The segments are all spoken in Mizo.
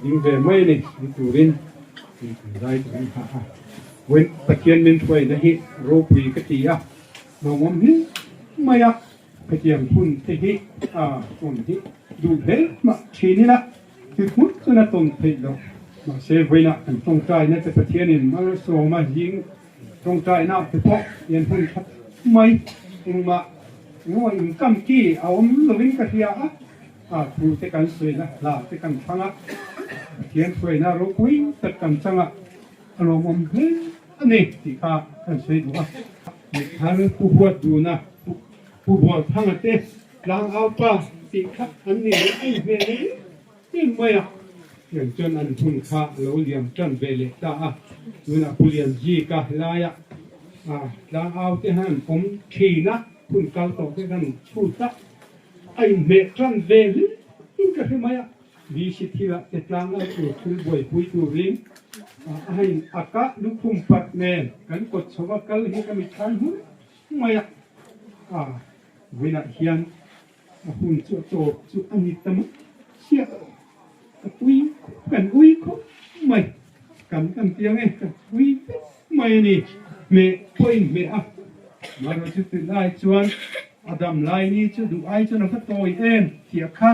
Ding ve mai a ni ni turin min kan zai turin kha a vawiin Pathian min hruaina hi ropui ka ti a, lawmawm hle mai a, hetiang hun te hi a tawn hi duh hle mah thin ila ti hmun chuan a tawn theih loh. Mahse vawiinah kan tawngtaina te Pathianin malsawma zing tawngtaina te pawh hian hun that mai engmah engemaw inkam ki a awm lovin ka hria a. A thu te kan sawi a, hla te kan thlang a, Pathian hruaina ropui tak kan chang a, a lawmawm hle a ni tih kha kan sawi duh a. Mithar Pu Huat Duna, Pu Bualthanga te tlangau pa tih kha an ni leh a inhmeh leh em em mai a, tiang chuan an hun kha a lo liam tan ve leh ta a, tunah Pu Lianzika laia tlangau te han awm thin a, hun kal tawh te kan chhut a. A inhmeh tan ve hlim ka hre mai a, VC thilah te tlang a tur thil buaipui turin a hain a kah lukhum parh nen kan kawt chho a kal hi ka mitthai hmun mai a, a vawiinah hian a hun chu a tawp chu a ni ta mai chiah, ka pui kan ui khawp mai, kan kan tiang e ka ui vek mai a ni, hmeh pawh inhmeh a, amaherawhchu chu tilai chuan A dam lai ni chu duh ai chuan a va tawi em tih a kha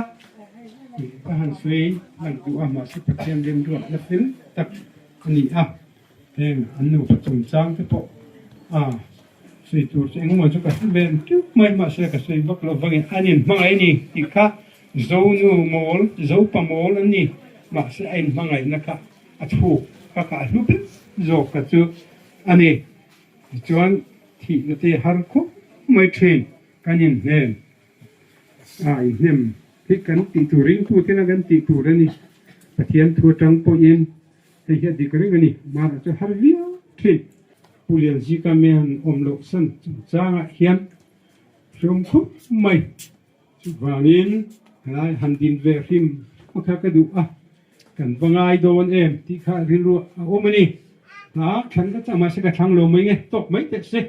ka han sawi lan duh a, mahse Pathian remruatna fel tak a ni a, heng an nupa chungchang te pawh a sawi tur chu engemaw chu ka hre ve teuh mai, mahse ka sawi vak lo vangin an inhmangaih a ni tih kha Zonu mawl, Zopa mawl an ni, mahse a inhmangaihna kha a chhuk ka kah hlu ber zawk kha chu a ni. Tichuan, thihna te har khawp mai thin kan inhnem a, inhnem Hi kan tih tur ringtu tena kan tih tur a ni. Pathian thu atang pawhin hei hi a dik reng a ni. Mahna chu har viau thin. Pu Lianzika me han awm loh san chungchangah hian hriawm khawp mai. Chuvangin helai han din ve hrim a kha ka duh a, kan va ngai dawn em tih kha rilru a awm a ni. Hna thlan ka chah mahse ka thlang lo mai nge, tawk mai teh se.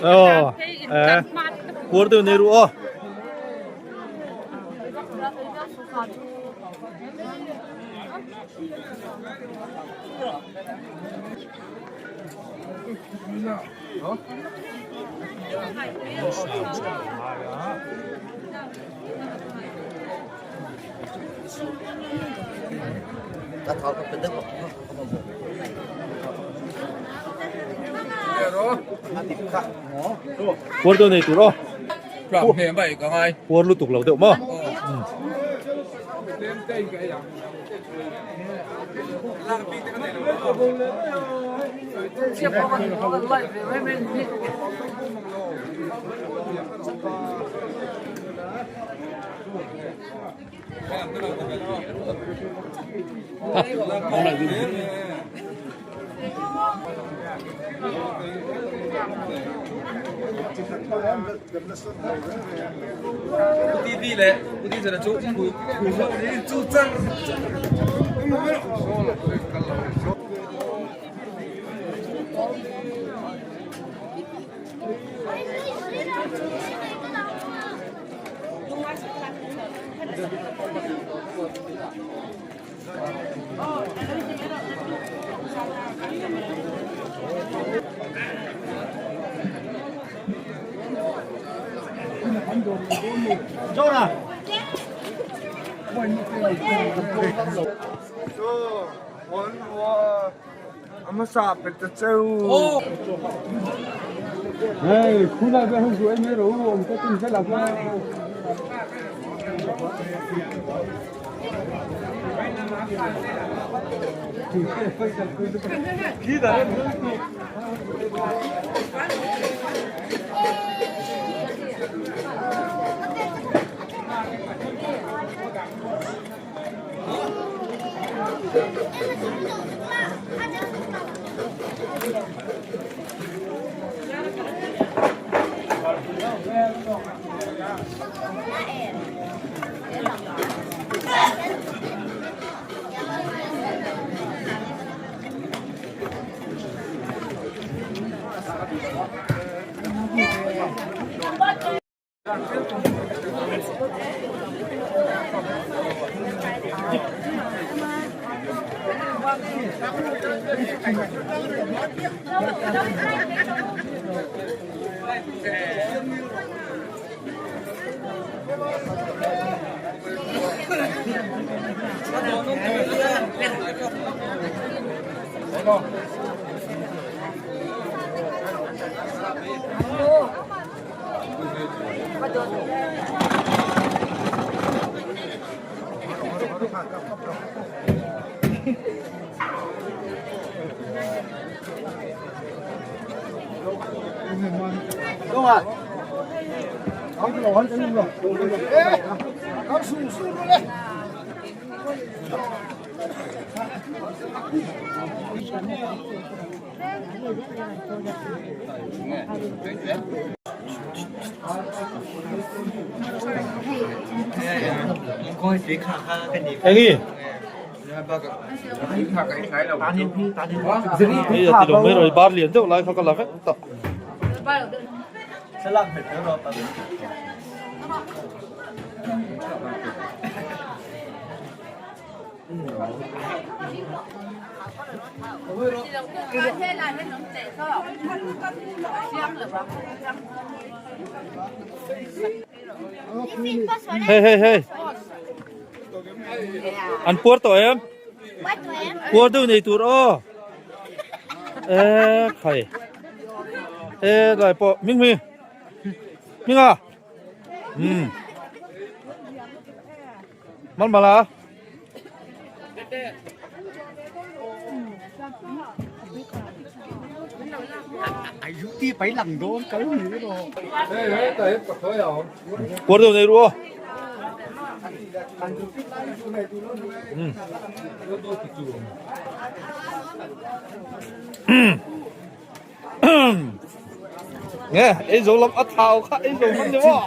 Ờ, eh, cuốn từ này ru Puar deuh nei tur aw. Puar lutuk lo deuh maw. Engi? Hei a ti lo mai rawh bar lian deuh lai kha ka la vek tawh. Hei hei hei. An puar tawh em? Puar deuh nei tur aw. E khai. E lai pawh ming mi. Ming a. Um. Mal mala. Puar deuh nei ru aw. Nge ei zo lam a thau kha ei zo hman ni maw.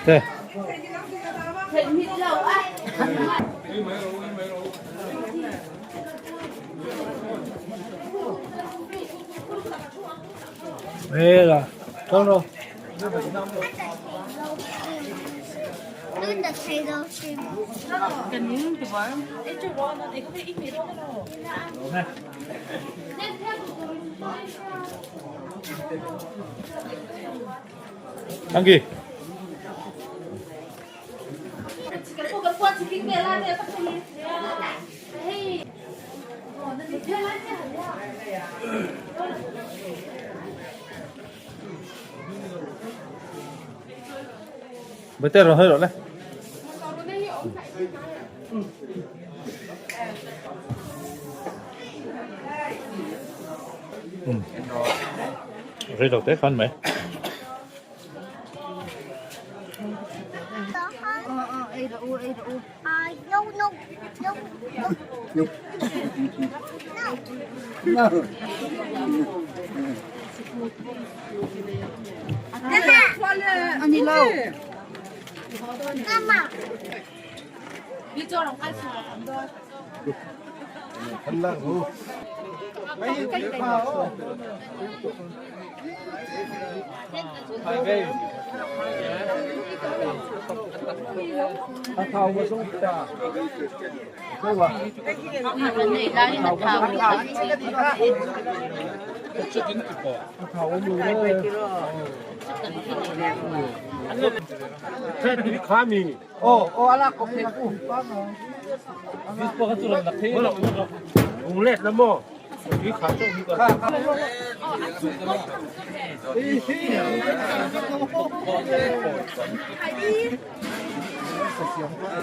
Te. Angi. Bete rồi hơi rồi đấy. Rei lo te khan mai.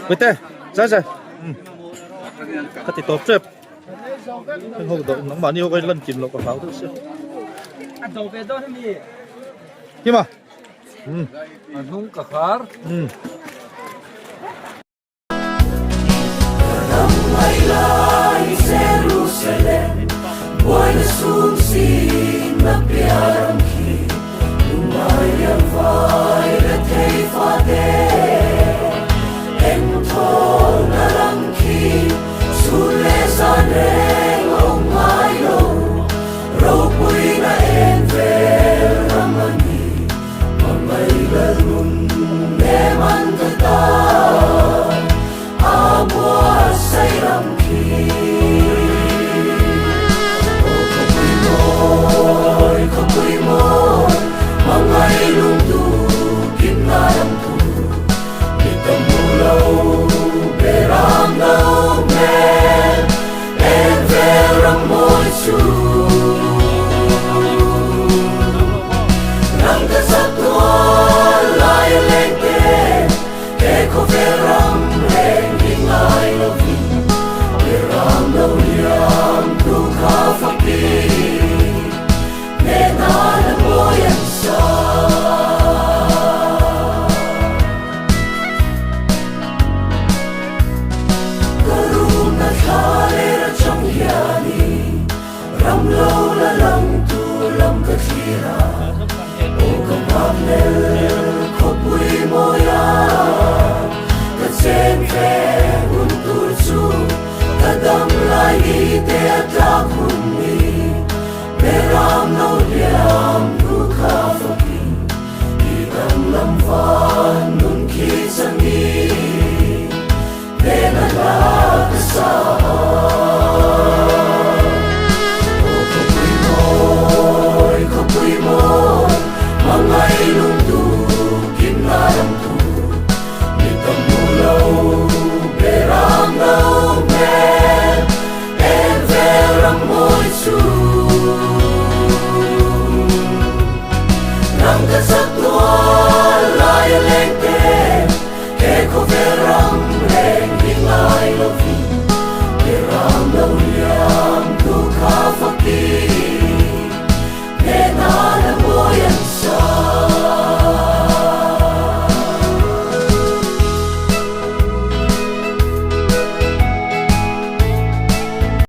Bete, zai zai. Ka ti tawp tep. Heng ho dawh nangmahni ho ka lan kim loh ka hlau deuh sia. Kima. Hnung ka khar.